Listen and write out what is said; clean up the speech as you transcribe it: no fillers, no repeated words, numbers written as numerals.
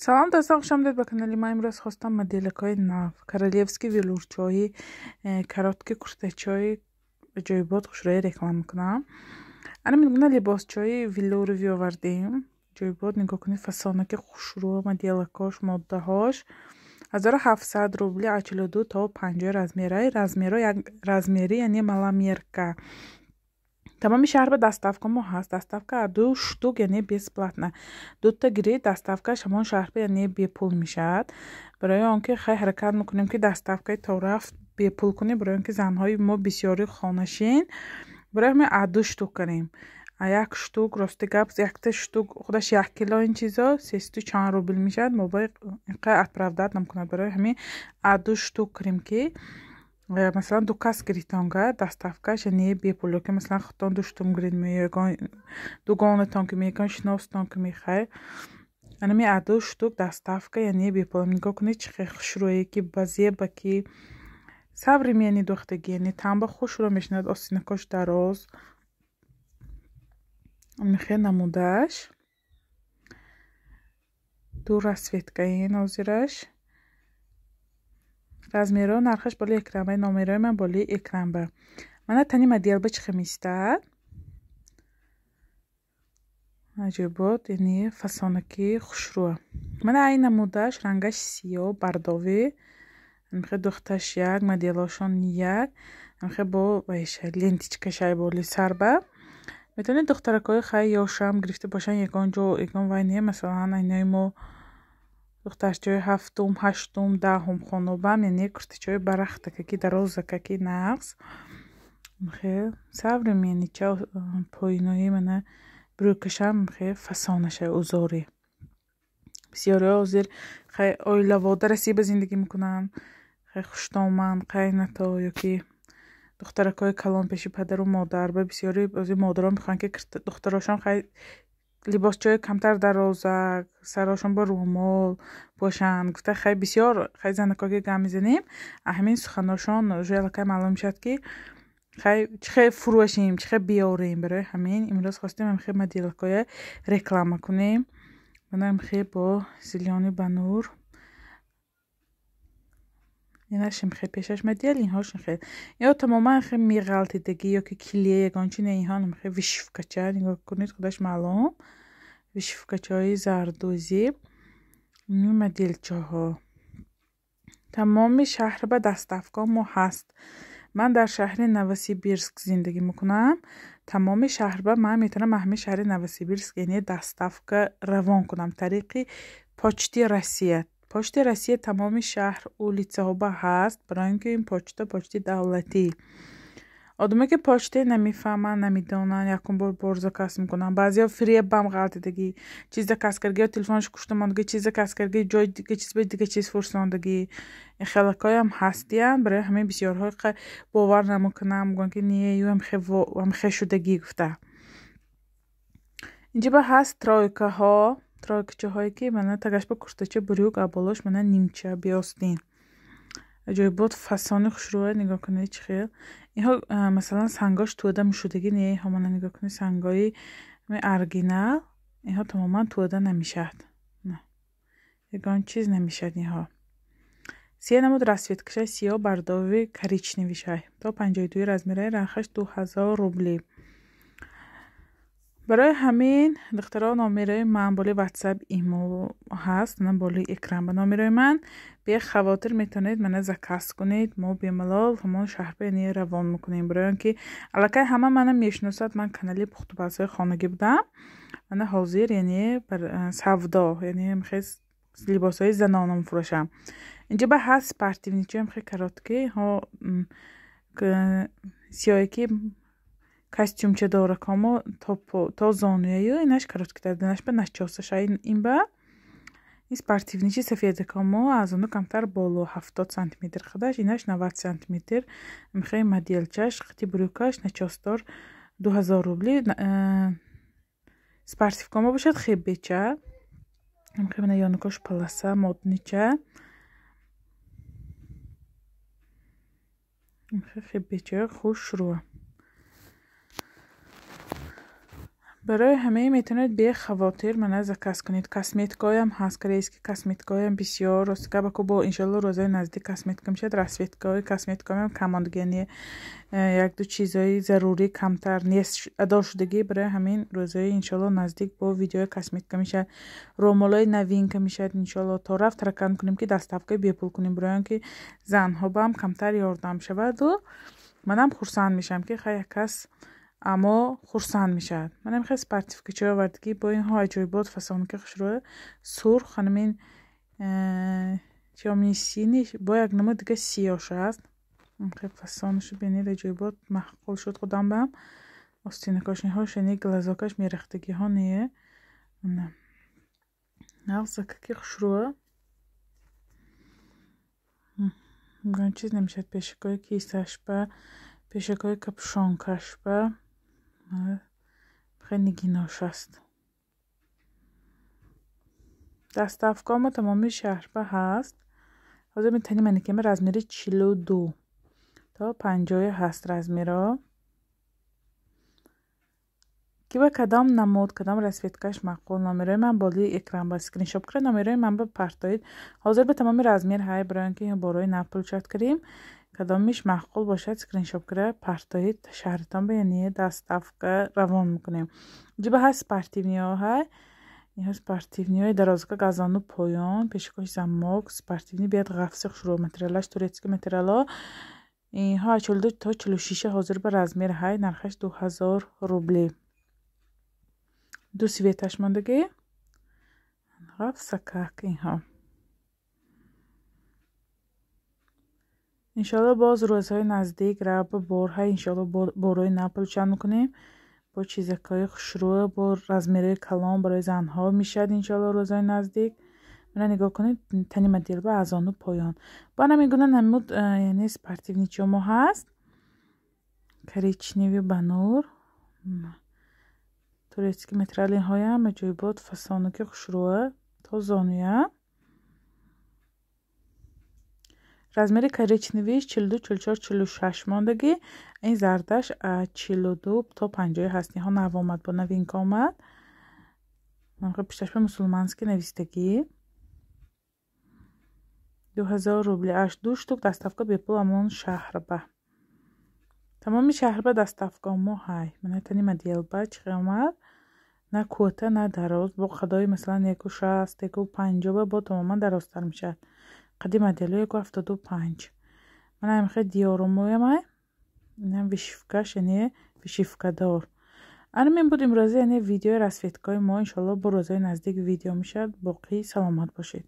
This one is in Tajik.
Салом дӯстон, хуш омадед ба канали ман. Имрӯз хостам моделакҳои нав, королевский велюрчои, короткий куртачои аҷоибот хушрӯя реклама кунам. Ана мегуна либосчои велюри биёвардем. Аҷоибот, нигоҳ кунед, фасонаки хушрӯ, моделакош, моддаҳош. 1700 рубли, 42 то 50 размераи, размеро як размери, яъне маломерка. Тамоми шаҳр ба доставка мо ҳаст. Доставка ду штук, яъне бесплатно. Дута гирӣ, доставкаш ҳамон шаҳр яъне бепул мешавад. Барои он ки хай ҳаракат мекунем, ки доставкаи то рафт бепул кунем, барои он ки занҳои мо бисёри хонашин, барои ҳамин ду штук кунем. Як штук, рости гап, якта штук худаш як кило ин чизо сесту чанд рубл мешавад, мо бояд инқадр отправдат намкунад. Барои ҳамин ду штук кунем, ки масалан ду кас гиритонга, доставкаш яъне бепул, ё ки масалан худтон ду штук гирид, ягон дугонатон ки мегон, шиностон ки мехай, анами ду штук доставка яъне бепул. Нигоҳ кунед, чӣ хел хушрӯе, ки ба зеба, ки современный духтагӣ, яъне танба хушрӯ мешинад, остинакош дароз, мехе намудааш ду расцветкаи нозираш, размеро, нархаш болои экран ба, номерои ман болои экран ба. Мана тани модел ба чӣ хел меистад, аҷоибот, яъне фасонаки хушрӯа. Мана ай намудааш, рангаш сиёҳ бардовӣ, мехе духташ як, моделошон як, мехе бо ленточкашай боли сарба. Метавонед духтаракҳои хай ёшам гирифта бошанд, ягон ҷо ягон вай не, масалан айнои мо духтарчаҳои ҳафтум, ҳаштум, даҳум хонобам, яъне куртачаҳои барахтака, ки дарозака, ки нағз, хе современнича, поинои мана брюкашам хе фасонаша узори. Бисёриҳо ҳозир хай оилавода расиба зиндагӣ мекунанд, хай хуштоманд, қайнато ё ки духтаракҳои калон пеши падару модар ба. Бисёри ҳозир модарон мехоҳанд, ки духтарошон хай либосчаҳои камтар дарозак, сарошон ба рӯмол бошанд гуфта. Хай бисёр хай занакҳо ки гап мезанем, ҳамин суханошон уже аллакай маълум мешавад, ки хай чӣ хел фурӯшем, чӣ хел биёрем. Барои ҳамин имрӯз хостем ҳамхел моделакҳоя реклама кунем. Мана ҳамхел бо зелёный ба нур, инаш хел пешаш модел, инҳош хел, инҳо тамоман хел меғалтидагӣ ё ки клей ягон чи не, инҳо хел вышивкача, нигоҳ кунед, худаш маълум, вышивкачаҳои зардӯзӣ моделчаҳо. Тамоми шаҳр ба доставка мо ҳаст. Ман дар шаҳри Новосибирск зиндагӣ мекунам. Тамоми шаҳр ба ман метавонам ҳамин шаҳри Новосибирск, яъне доставка равон кунам тариқи Почти Россия. Почти Россия тамоми шаҳр, улицаҳо ба ҳаст, барои ин ки ин почта почти давлатӣ. Одаме ки почте намефаҳманд, намедонанд, якум бор бор заказ мекунанд. Баъзеҳо фиребам ғалтидагӣ, чиз заказ кардагӣ, ё телефонаш кушта мондагӣ, чиз заказ кардагӣ, ҷои дига чиз ба дига чиз фурсондагӣ. Ин хелакҳоям ҳастиянд. Барои ҳамин бисёрҳо бовар намекунанд, мегӯянд, ки не, ю ҳамхел шудагӣ гуфта. Инҷа ба ҳаст тройкаҳо, тройкачаҳое, ки мана тагаш ба куртача брюк, а болош мана нимча биёстин. Аҷоибот, фасони хушрӯя, нигоҳ кунед, чӣ хел. Инҳо масалан сангош тӯда мешудагӣ не, инҳо мана нигоҳ кунед, сангои оригинал, инҳо тамоман тӯда намешавад. Ягон чиз намешавад инҳо. Се намуд расцветкашай: сиёҳ, бардовӣ, коричневишай. То 52 размераи, нархаш 2000 рубли. Барои ҳамин, духтаро, номерои ман болои Ватсап, Имо ҳаст, на болои экран ба номерои ман. Бехавотир метавонед мана заказ кунед, мо бемалол ҳамон шаҳр ба яъне равон мекунем. Барои он ки аллакай ҳама мана мешиносад, ман канали пухтупазҳои хонагӣ будам. Мана ҳозир яъне савдо, яъне хел либосҳои занона мефурӯшам. Инҷа ба ҳаст спортивничаам хел короткий, ҳо сиёҳе, ки костюмча доракомо то зонуяю, инаш короткитар, инаш ба начосаша ин ба ин спортивничи сафедакомо аз ону камтар боло, 70 сантиметр худаш, инаш 90 сантиметр. Мехоҳи моделчаш қити брюкаш начосдор 2000 рубли. Спортивкомо бошад хебеча, мехоҳи мана ёнакош полоса моднича, хебеча хушрӯа. Барои ҳамаи метавонед бехавотир мана заказ кунед. Косметикаҳоям ҳаст, корейский косметикаҳоям бисёр. Рости гап, аку бо иншоалло рӯзои наздик косметика мешавад, расцветкаҳои косметикаҳоям кам мондагӣ, яъне якду чизҳои зарурӣ камтар нест адо шудагӣ. Барои ҳамин рӯзои иншоалло наздик бо видеои косметика мешавад, рӯмолҳои новинка мешавад иншоалло. То рафт ҳаракат мекунем, ки доставкаи бепул кунем, барои он ки занҳо ба ҳам камтар ёрдам шаваду манам хурсанд мешавам, ки хай як кас аммо хурсанд мешавад. Манам хеле спортивкачаҳо овардагӣ, бо инҳо аҷоибот, фасонки хушрӯ, сурх, ҳанамин тёмный синий, бо як намуд дига сиёш аст. Хеле фасонашо бинед, аҷоибот, маъқул шуд худам баам. Остинакош инҳош, яъне глазокаш мерехтагиҳо не. Нағзакаки хушрӯ. Ягон чиз намешавад, пешакҳои кисашба, пешакҳои капюшонкашба хеле нигинош аст. Доставкаҳо тамоми шаҳрба ҳаст. Ҳозир метавонем манекенба размери 42 то 50 ҳаст размерҳо. Ки ба кадом намуд, кадом расцветкаш маъқул, номерои ман болои экран ба скриншот кунед, номерои ман ба партоед. Ҳозир ба тамоми размер ҳай, барои он ки борои нав получать кардем. Кадомиш маъқул бошад, скриншот кунед, партоед, шаҳртон ба, яъне доставка равон мекунем. Инҷо ҳаст спортивниҳо ҳай. Инҳо спортивниҳои дарозака газону поён, пешакош замок, спортивный биёд ғафси хушрӯ, материалаш турецкий материалҳо. Инҳо аз 42 то 46 ҳозир ба размер ҳай, нархаш 2000 рубли. Ду цветаш мондагӣ. Ғафсакак инҳо. Иншоалло боз рӯзҳои наздик раб бор ҳай, иншоалло борои нав получать мекунем. Бо чизакҳои хушрӯ, бо размерҳои калон барои занҳо мешавад иншоалло рӯзҳои наздик. Мана нигоҳ кунед, тани моделба аз ону поён. Бо ҳамин гуна намуд, яъне спортивничо мо ҳаст. Коричневый ба нур. Турецкий материал инҳоям аҷоибот, фасонуки хушрӯа то зонуя. Размери коричневиш 42, 44, 46 мондагӣ. Ин зардаш 42 то 50 ҳаст. Инҳо нав омад, бо новинка омад. Пишташ ба мусулманский навистагӣ. 2000 рубли. Аш ду штук доставка бепул амон шаҳрба. Тамоми шаҳрба доставка мо ҳай. Мана тани моделба чӣ омад? На кӯта, на дароз. Бо қадои масалан 1,60, 1,50 бо тамоман дарозтар мешавад. Қади моделҳо 1,75. Мана ҳамин хел диёрумоямай. Инам вышивкаш, яъне вышивкадор. Ана буд имрӯза, яъне видеои расцветкаҳои мо. Иншоалло бо рӯзҳои наздик видео мешавад. Боқӣ саломат бошед.